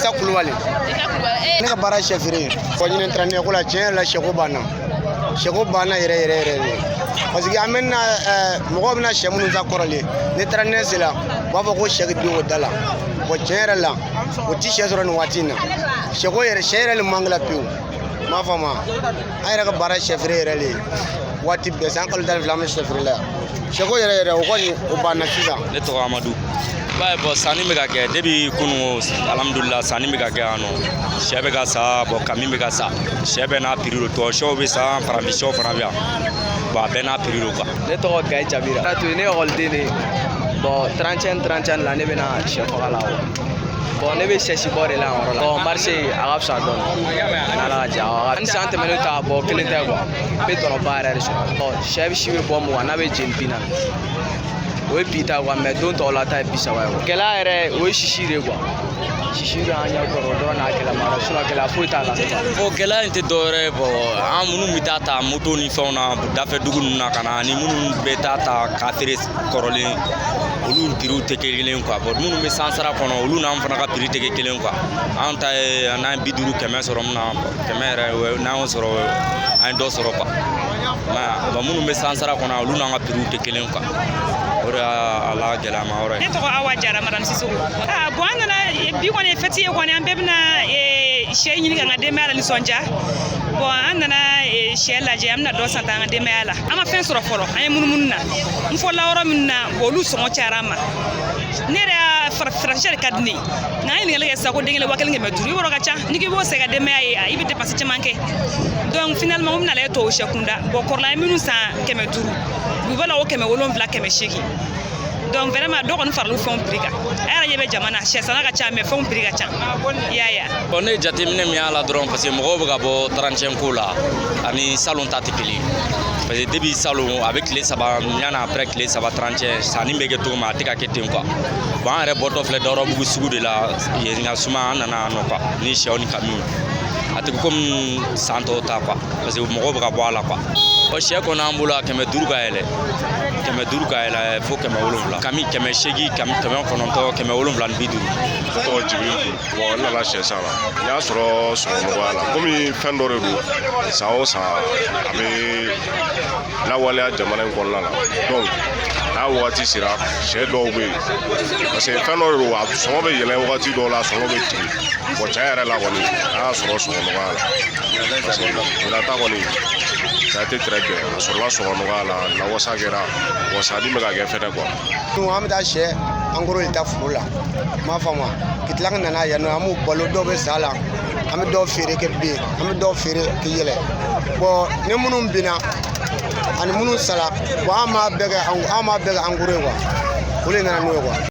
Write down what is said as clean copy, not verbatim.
Isa Kulubali. Ne ka baara ye sɛ feere ye. Fɔ ɲinɛ 31 ko la, tiɲɛ yɛrɛ la, sɛko banna, sɛko banna yɛrɛ yɛrɛ yɛrɛ de, parce que an bɛ na mɔgɔw bɛna sɛ minnu san kɔrɔlen, ni 31 sera, u b'a fɔ ko sɛ bin o da la. Bon, tiɲɛ yɛrɛ la, o ti sɛ sɔrɔ nin waati in na. Sɛko yɛrɛ, sɛ yɛrɛ le manque la pewu. N m'a faamu. An yɛrɛ ka baara ye sɛ feere yɛrɛ le ye. Waati bɛɛ, san kalo 12, an bɛ sɛ feere la yan. Sɛko yɛrɛ yɛrɛ, o kɔni, o banna sisan. Ne tɔgɔ Amadu. Ba bɔn, sanni bɛ ka kɛ depuis kunun. Alhamdulila, sanni bɛ ka kɛ yan nɔ. Sɛ bɛ ka sa bɔn, kami bɛ ka sa. Sɛ bɛɛ n'a prix don. Tubabu sɛw bɛ san, farafin sɛw fana bɛ yan. Bon, a bɛɛ n'a prix don quoi. Ne tɔgɔ Gayi Jabira. A to ne ekɔliden de ye. Bon, 31 31 la, ne bɛna sɛ faga la. Bon, ne bɛ sɛsi bɔ de la yan yɔrɔ la. Bon, marché a ka fisa dɔɔni, n'Ala ka diya. Ni san tɛmɛnen ta, bɔ kelen tɛ quoi. N bɛ tɔnɔba yɛrɛ de sɔrɔ. Bon, sɛ si bɛ bɔ 20, n'a bɛ jeni 40, o ye bi ta quoi, mais don tɔw la ta ye 30 ye quoi. Gɛlɛya yɛrɛ, o ye sisi de quoi. Sisi bɛ an ɲɛ kɔrɔ dɔrɔn n'a gɛlɛma yɔrɔ, sinon gɛlɛya foyi t'a la. Bon, gɛlɛya in tɛ dɔwɛrɛ ye. Bɔn, an minnu bɛ taa ta moto ni fɛnw na dafɛ dugu ninnu na ka na, ani minnu bɛ taa ta k'a feere kɔrɔlen, olu prix tɛ kelen quoi. Bon, minnu bɛ sansara kɔnɔ, olu n'an fana ka prix tɛ kɛ kelen quoi. An ta ye n'an ye 50, 100 sɔrɔ min na, 100 yɛrɛ, n'an y'o sɔrɔ, an ye dɔ sɔrɔ quoi. Bon, minnu bɛ sansara kɔnɔ, olu n'an ka prix tɛ kelen quoi. O de y'a la gɛlɛyama yɔrɔ ye. Ne tɔgɔ Awa Jara, madame Sisoko. Ah bon, an nana bi kɔni ye fête ye kɔni, an bɛɛ bɛna sɛ ɲini ka n ka denbaya la nisɔndiya. Bon, an nana sɛ lajɛ, an bɛna dɔ san ta an ka denbaya la. An ma fɛn sɔrɔ fɔlɔ, an ye munumunu na. N fɔla yɔrɔ min na, bon, olu sɔngɔ cayara an ma. Ne yɛrɛ y'a farafin de ka di ne ye, nka an ye ɲininkali kɛ sisan ko den kelen 1500, i b'a dɔn ka ca. N'i k'i b'o san i ka denbaya ye, i bɛ dépense caman kɛ. Donc finalement, n bɛna lajɛ tubabu sɛ kunda. Bon, kɔrɔla an ye minnu san 500, u b'a la ko 700, 800. Donc vraiment, dɔ kɔni faral'u fɛnw prix kan. A yɛrɛ ɲɛ bɛ jama na, sɛ sanna ka ca, mais fɛnw prix ka ca, i y'a ye. Bon, ne ye jateminɛ min y'a la dɔrɔn, parce que mɔgɔw bɛ ka bɔ 31 ko la, ani salon ta tɛ kelen ye, parce que depuis salon a bɛ tile 3 yanni, après tile 3 31, sanni bɛ kɛ cogo min, a tɛ ka kɛ ten quoi. Bon, an yɛrɛ bɔtɔ filɛ Dawurabugu sugu de la yen, ka suma, an nana yan nɔ quoi, ni sɛw ni kamiw. A tɛ komi san tɔw ta quoi, parce que mɔgɔw bɛ ka bɔ a la quoi. Bon, sɛ kɔni, an bolo a 500 ka yɛlɛ, 500 ka yɛlɛ fo 700, kami 800, 900, 750. Tɔgɔ Jibiri. Bon, n nana sɛ san la, n y'a sɔrɔ sɔngɔ nɔgɔya la, komi fɛn dɔ de don, san o san a bɛ lawaleya jamana in kɔnɔna la. Donc n'a wagati sera, sɛ dɔw bɛ yen, parce que fɛn dɔ de don, a sɔngɔ bɛ yɛlɛn wagati dɔw la, a sɔngɔ bɛ jigin. Bon, tiɲɛ yɛrɛ la kɔni, an y'a sɔrɔ sɔngɔ nɔgɔya la, parce que ɲinan ta kɔni, ça a été très bien. A sɔrɔla sɔngɔ nɔgɔya la, lawasa kɛra. Bon, sanni bɛ ka kɛ fɛnɛ quoi. An bɛ taa sɛ en gros de ta foro la, n m'a faamu, ka tila ka na n'a ye yan nɔ. An b'u balo, dɔw bɛ sa la, an bɛ dɔw feere kɛ bin, an bɛ dɔw feere kɛ yɛlɛ. Bon, ni minnu binna ani minnu sala, bon, an b'a bɛɛ kɛ en gros ye quoi. O de nana n'o ye quoi.